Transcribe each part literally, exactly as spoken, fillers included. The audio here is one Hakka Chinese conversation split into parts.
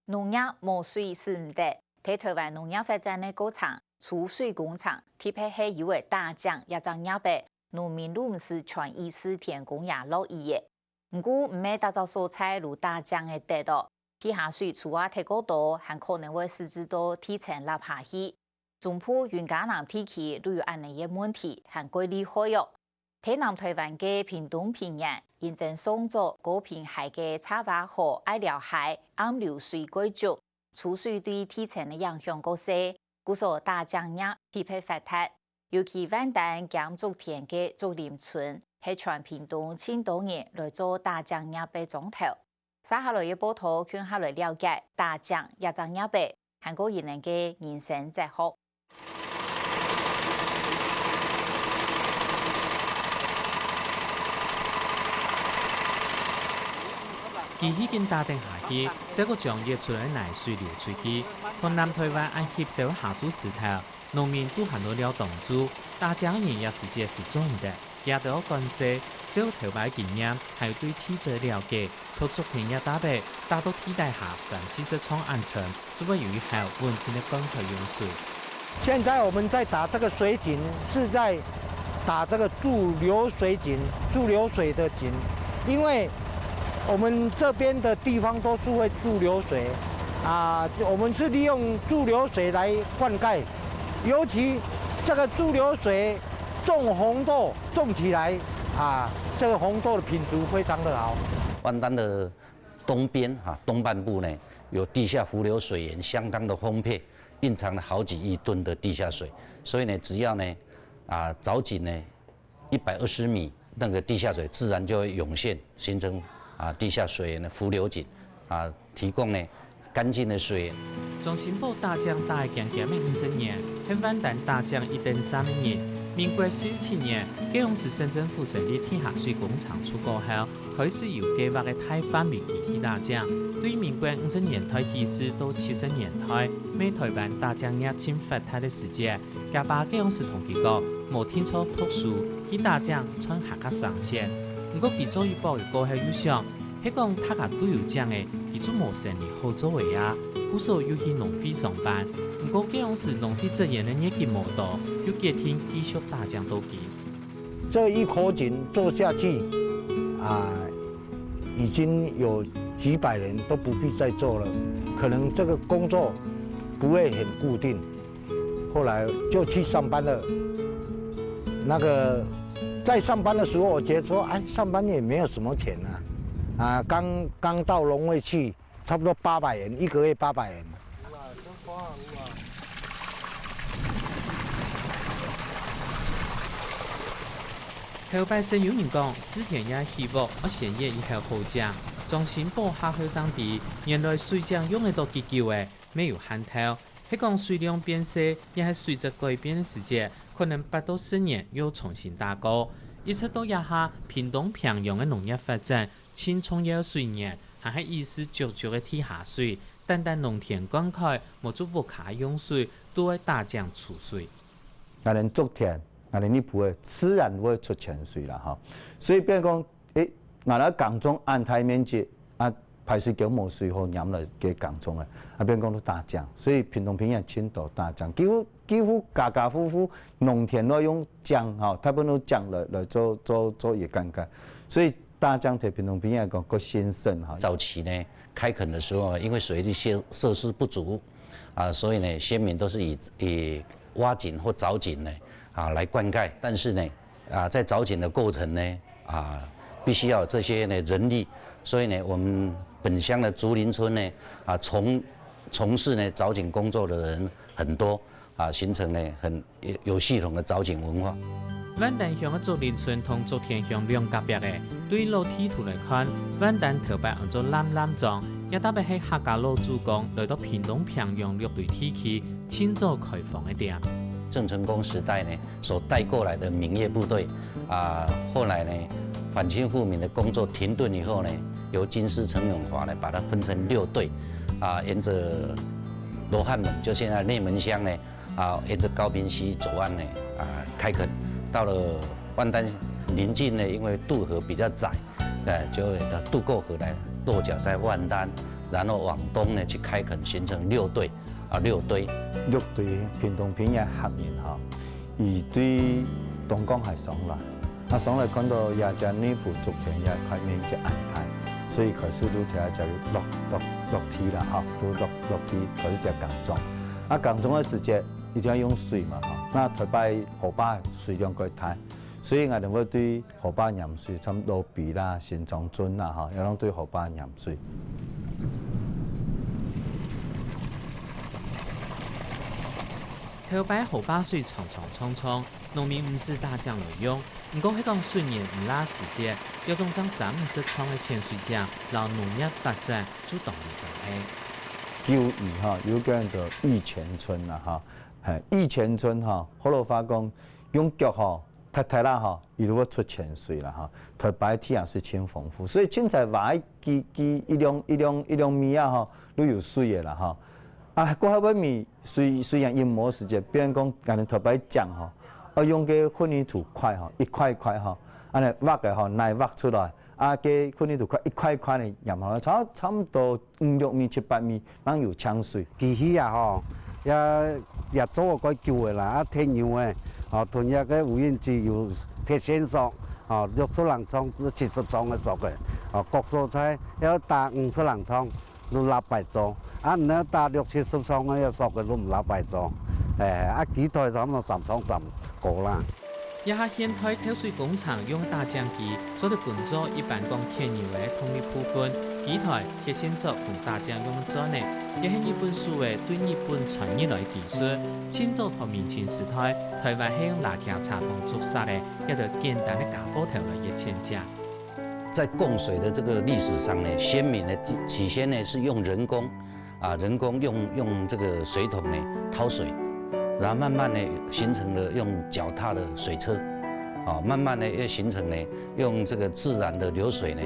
農業無水使毋得，在臺灣農業發展个過程，儲水工程，特別係有个打井這隻業仔，農民都毋使全意思天公爺落雨个。毋過毋係逐隻所在都打井个得哦，地下水除啊忒過多，還可能會使至到地層凹下去。 中部雲嘉南地區都有恁呢个問題，還過厲害哦。在南臺灣个屏東平原，因爭上早高屏溪个茶花河愛寮溪暗流水蓋足，儲水對地層个影響較細，故所打井業特別發達。尤其萬丹兼竹田个竹林村，係全屏東盡多人來做打井業个庄頭。 接下來个報導共下來了解打井這隻業仔，還過佢等个人生哲學。機器緊打等下去，再過將溢出來泥水流出去，同南臺灣恁翕相个下晝時頭， 農民都還在尞當晝，打井个人這時節係做毋得，佢兜愛趕細，照頭擺經驗，還有對地質了解，在竹田這搭仔，打到地底下三四十丈恁深，就會有一口穩定个灌溉用水。現在我們在打這個水井，是在打這個注流水井，注流水的井，因為我們這邊的地方都是會注流水，啊，我們是利用注流水來灌溉。 尤其這個注流水種紅豆種起來，啊，這個紅豆的品質非常的好。萬丹的東邊，哈，東半部呢，有地下伏流水源，相當的豐沛，蘊藏了好幾億噸的地下水。所以呢，只要呢，啊，鑿井呢，一百二十米，那個地下水自然就會湧現，形成，啊，地下水源的伏流井，啊，提供呢，乾淨的水源。張新寶打井打了將近个五十年，係萬丹打井一等站个人。民國四十七年，該央時省政府成立地下水工程處過後，開始有計畫个大範圍機器打井。對民國五十年代起始到七十年代，係臺灣打井業盡發達个時節， 厥爸該央時同佢講，莫定著讀書，去打井賺還較省錢。毋過佢做一駁仔過後又想，係講大家都有井仔，佢就無生理好做仔啊，故所又去農會上班。毋過該央時農會職員个月給無多，又決定繼續打井到今。這一口井做下去，啊，已經有幾百人都不必再做了，可能這個工作不會很固定。 後來就去上班了。那個在上班的時候，我覺得說，哎，上班也沒有什麼錢啊，啊，剛剛到農會去，差不多八百元，一個月八百元。頭擺識有人講，四片野起屋，愛先挖一口好井。張新寶下後正知，原來水井用得到幾久仔，乜有限頭。 係講水量變細，也係水質改變个時節，可能八到十年又重新打過。一直到這下，屏東平洋个農業發展，盡重要个水源，還係一息足足个地下水，單單農田灌溉，無就屋下用水，都愛打井儲水。𠊎等竹田，𠊎等一部分自然會出泉水啦，吼。所以變講， 欸，𠊎來耕種恁大面積，啊，排水溝無水好，淹來个耕種啊，啊，變講都打井，所以屏東平原盡多打井，幾乎幾乎家家戶戶農田都用井吼，大部分都井來來做做做佢个灌溉，所以打井在屏東平原講較興盛吼。早期呢，開墾的時候，因為水利設設施不足，啊，所以呢，先民都是以以挖井或鑿井呢，啊，來灌溉，但是呢， 啊，在鑿井的過程呢，啊，必須要有這些呢人力，所以呢，我們本鄉的竹林村呢，啊，從從事呢鑿井工作的人很多，啊，形成呢很有有系統的鑿井文化。萬丹鄉个竹林村同竹田鄉兩隔壁仔，對老地圖來看，萬丹頭擺安做荏荏莊，也特別係客家老祖公來到屏東平洋六堆地區，盡早開荒个點。鄭成功時代呢， 所帶過來的閩業部隊，啊，後來呢，反清復明的工作停頓以後呢，由軍師陳永華呢把它分成六隊，啊，沿著羅漢門，就現在內門鄉呢，啊，沿著高屏溪左岸呢，啊，開墾，到了萬丹鄰近呢，因為渡河比較窄，哎，就呃渡過河來落腳在萬丹。然后往东呢去开垦，形成六堆，啊，六堆。六堆屏东平原客人哈，佢对东港系上来，啊，上来看到這隻內埔竹田這塊面積恁大，所以開始就在這落，落，落地啦哈，就落，落地開始在耕種。啊，耕種个時節，一定愛用水嘛哈，那頭擺河壩水量較大，所以𠊎兜會對 河壩淹水，差毋多比啦、新莊圳啦，吼，也攏對河壩淹水。頭擺河壩水長長長長，農民毋使打井來用，毋過係講水源毋罅時節，這種正三五十丈个淺水井，摎農業發展就當有關係。舊義吼，有个人叫義泉村啦，吼，嘿，義泉村吼，學老話講，用腳吼， 踢踢啦吼，佢就會出淺水啦吼，頭擺地下水盡豐富，所以凊彩挖佢，佢一兩，一兩，一兩米啊吼，就有水个啦吼。啊，過後尾面水，水源一無時節，變講𠊎兜頭擺井吼，愛用个混凝土塊吼，一塊一塊吼，恁呢挖个吼，泥挖出來，啊，該混凝土塊一塊一塊呢，然後差，差毋多 五六米、七八米，正有淨水。機器啊吼，也，也做過較久个啦，啊，鐵牛个，吼，同這个無人機有鐵線索，吼，六十零丈、七十丈个索个，吼，各所在愛打五十零丈，就六百丈，啊，你愛打六七十丈个索个，就五六百丈，哎，啊，機台差毋多三丈三高啦。 這下現代透水工程用打井機做得分做一般講鐵牛个動力部分，機台、鐵線索同打井用轉呢，這係日本手个對日本傳入來个技術，盡早在明清時代，臺灣係用蝲䗁柴同竹索个這兜簡單个傢伙頭來挖淺井。在供水的這個歷史上呢，先民呢，起，起先呢是用人工 啊，人工用，用這個水桶呢討水，然後慢慢呢形成了用腳踏的水車，啊，慢慢呢又形成呢用這個自然的流水呢，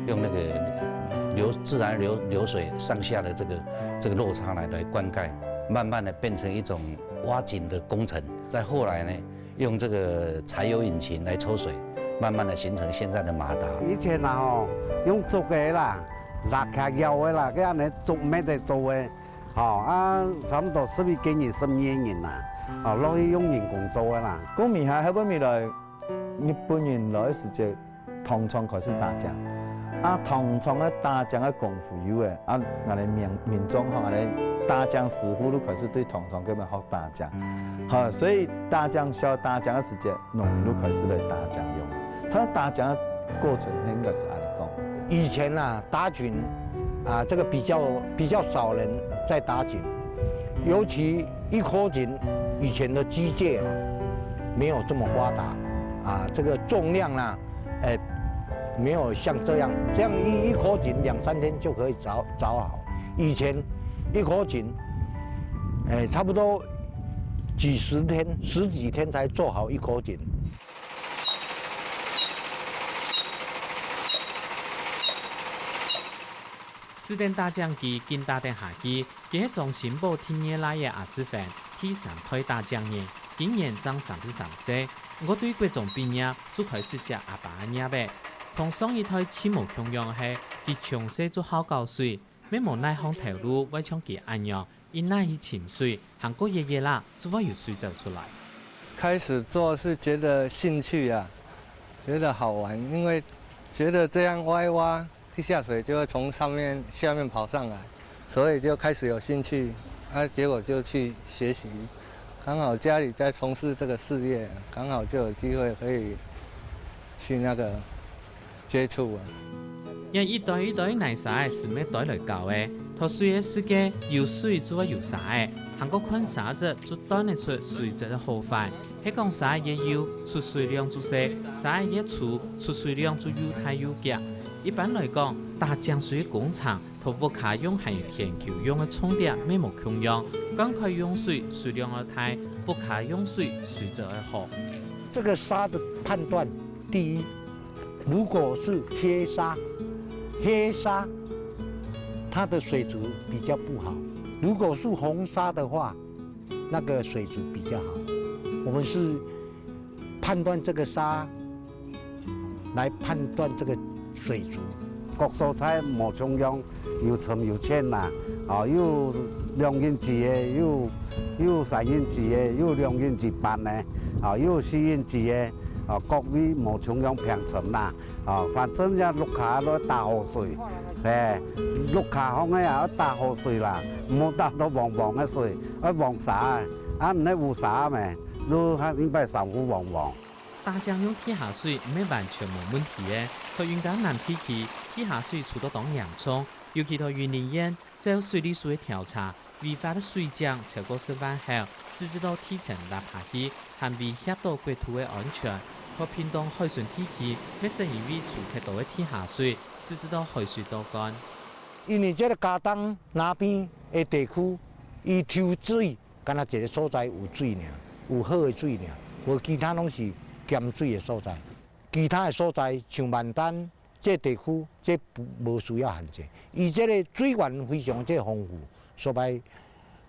用那個流，自然流，流水上下的這個，這個落差來，來灌溉，慢慢的變成一種挖井的工程。再後來呢， 用這個柴油引擎來抽水，慢慢地形成現在的馬達。以前啊吼，用竹个啦，蝲䗁窯个啦，該恁呢竹篾仔做个，吼，啊，差毋多十一個人、十二個人啦，吼，落去用人工做个啦。講尾下後尾來，日本人來个時節， 糖廠開始打井。啊，糖廠个打井个功夫有个，啊，𠊎兜民，民眾吼，𠊎兜打井師傅就開始對糖廠該片學打井。好，所以打井，曉打井个時節，農民就開始來打井用。佢打井个過程應該係恁呢講。以前啊，打井啊，這個比較，比較少人在打井，尤其一口井，以前的機械啊，沒有這麼發達啊，這個重量啊， 哎，沒有像這樣，這樣一，一口井兩三天就可以鑿，鑿好。以前一口井，哎，差不多幾十天、十幾天才做好一口井。 四等打井機緊打等下去，佢係張新寶第二倈仔阿志煥，第三代打井人，今年正三十三歲。毋過對國中畢業就開始接阿爸个業仔。同上一代盡無共樣个係，佢從細就好搞水，乜無哪項頭路會像佢恁樣，一哪去尋水，行過一一啦，就會有水走出來。開始做是覺得興趣啊，覺得好玩，因為覺得這樣挖一挖， 地下水就會從上面、下面跑上來，所以就開始有興趣，啊，結果就去學習。剛好家裡在從事這個事業，剛好就有機會可以去那個接觸啊。這一堆一堆泥沙仔係乜堆來搞个，脫水个時節有水就會有沙仔，行過看沙仔就斷得出水質个好壞。 係講沙仔越幼，出水量就細；沙仔越粗，出水量就又大又遽。一般來講，打井水个工程，同屋下用還有田坵用个重疊乜無共樣。灌溉用水水量愛大，屋下用水水質愛好。這個沙的判斷，第一，如果是黑沙，黑沙它的水質比較不好；如果是紅沙的話， 那個水質比較好。我們是判斷這個沙來判斷這個水質。各所在無共樣，有深有淺啦，哦，有兩英尺个，有，有三英尺个，有兩英尺半个，哦，有四英尺个，哦，各位無共樣平深啦，哦，反正這屋下都打好水，嘿，屋下項个也愛打好水啦，毋好打到黃黃个水，愛黃沙个，啊，毋係烏沙咩，都還應該衫褲黃黃。 打井用地下水毋係完全無問題个，在雲嘉南地區，地下水出到當嚴重，尤其在雲林縣，照水利署个調查，違法个水井超過十萬口，使至到地層塌下去，還威脅到國土个安全。在屏東海脣地區，乜係因為出忒多个地下水，使至到海水倒灌。因為這个佳冬那邊个地區，伊抽水 干焦一个所在有水爾，有好个水爾，無其他攏是鹹水个所在。其他个所在像萬丹這地區，這無，無需要限制。伊這个水源非常之豐富，所以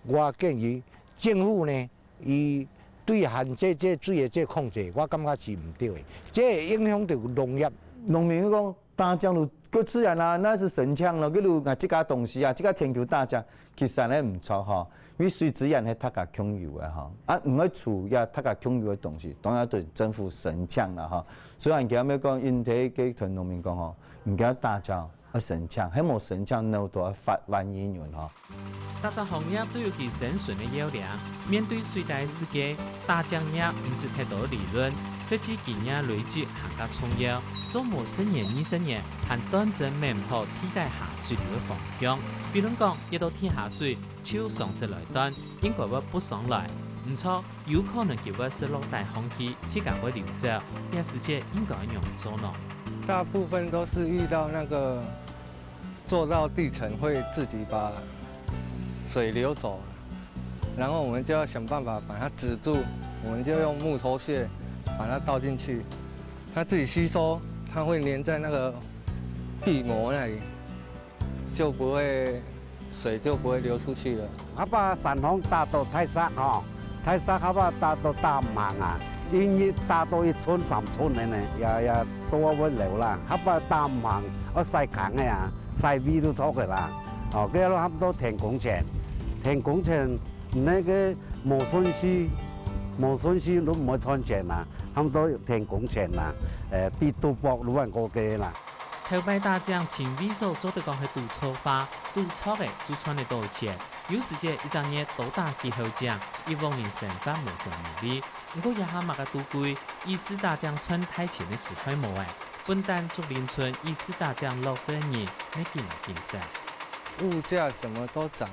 我建議政府呢，伊對限制這水的這控制，我感覺是毋對的。這會影響到農業。農民講， 打井就過自然啦，那是神強咯，佢就拿自家東西啊，自家田坵打井，其實呢毋錯吼，因為水資源係大家共有个吼，啊，毋愛處理大家共有个東西，當然對政府神強啦吼。所以人家要講，因為該團農民講吼，毋敢打井，愛神強，係無神強，鬧到發萬一元吼。 逐隻行業都有佢生存个要領，面對水大个世界，打井業毋使忒多理論，實際經驗累積還較重要。做無十年、二十年，還斷真愐毋好地底下水流个方向。比論講，一到地下水，就上勢來斷，應該會浮上來。毋錯，有可能佢會失落底項去，自家會流走，這時節應該愛仰做呢？大部分都是遇到那個 做到地層會自己把水流走，然後我們就要想辦法把它止住，我們就用木頭屑把它倒進去，它自己吸收，它會黏在那個壁膜那裡，就不會，水就不會流出去了。啊，把山洪打到大石吼， 大石下把打到打毋行啊，一日打到一寸三寸个呢，也，也都會流啦。下把打毋行，愛徙坑个啊，徙位都著个啦。哦，該落喊做停工錢，停工錢，那個無順序，無順序都毋會賺錢啦，喊做停工錢啦，誒，比賭博都還過个啦。頭擺打井盡危險，做得講係賭錯話，賭著个就賺得到錢。 有時節一隻月多打幾口井，一屋人生活無成問題。毋過這下麼个都貴，一次打井賺大錢个時代無咧。本旦竹林村一次打井落實个人，乜緊來緊少。物價什麼都漲了，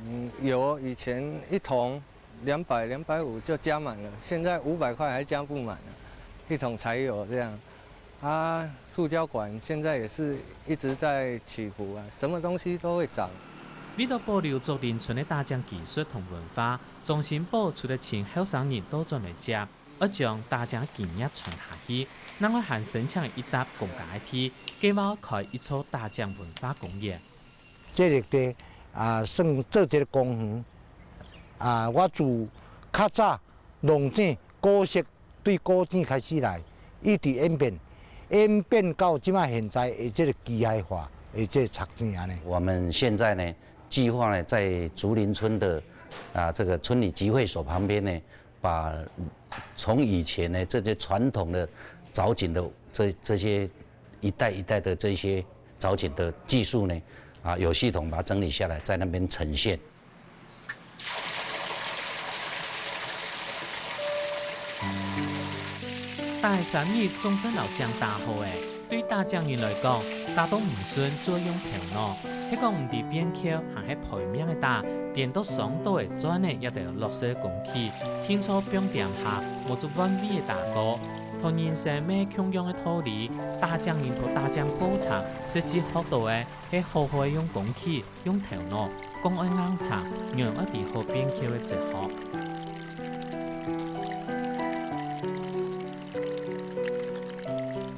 你油以前一桶兩百、兩百五就加滿了，現在五百塊還加不滿了，一桶柴油這樣。 啊，塑膠管現在也是一直在起伏啊，什麼東西都會漲。為著保留竹林村个打井技術同文化，鍾新寶除了請後生人倒轉來接，愛將打井經驗傳下去，另外還申請一搭公家个地，計劃開一座打井文化公園。 這个地，啊，算做一个公園。啊，我自較早龍井古色，對古井開始來，一直演變，演變到這馬現在的這个機械化的這个插井按呢。我們現在呢，計劃呢，在竹林村的，啊，這個村里集會所旁邊呢，把從以前呢，這些傳統的鑿井的這，這些一代一代的這些鑿井的技術呢，啊，有系統把它整理下來，在那邊呈現。打个三日總算摎井打好咧。對打井人來講，打到毋順就愛用頭腦，係講毋知變竅還係賠命个打，顛倒傷到个磚仔也得落實个工期，定著放點下，無就換位个打過。 同人生乜共樣个道理，打井人在打井過程，實際學到个係好好个用工具、用頭腦，講愛硬撐，仰愛知好變竅个哲學。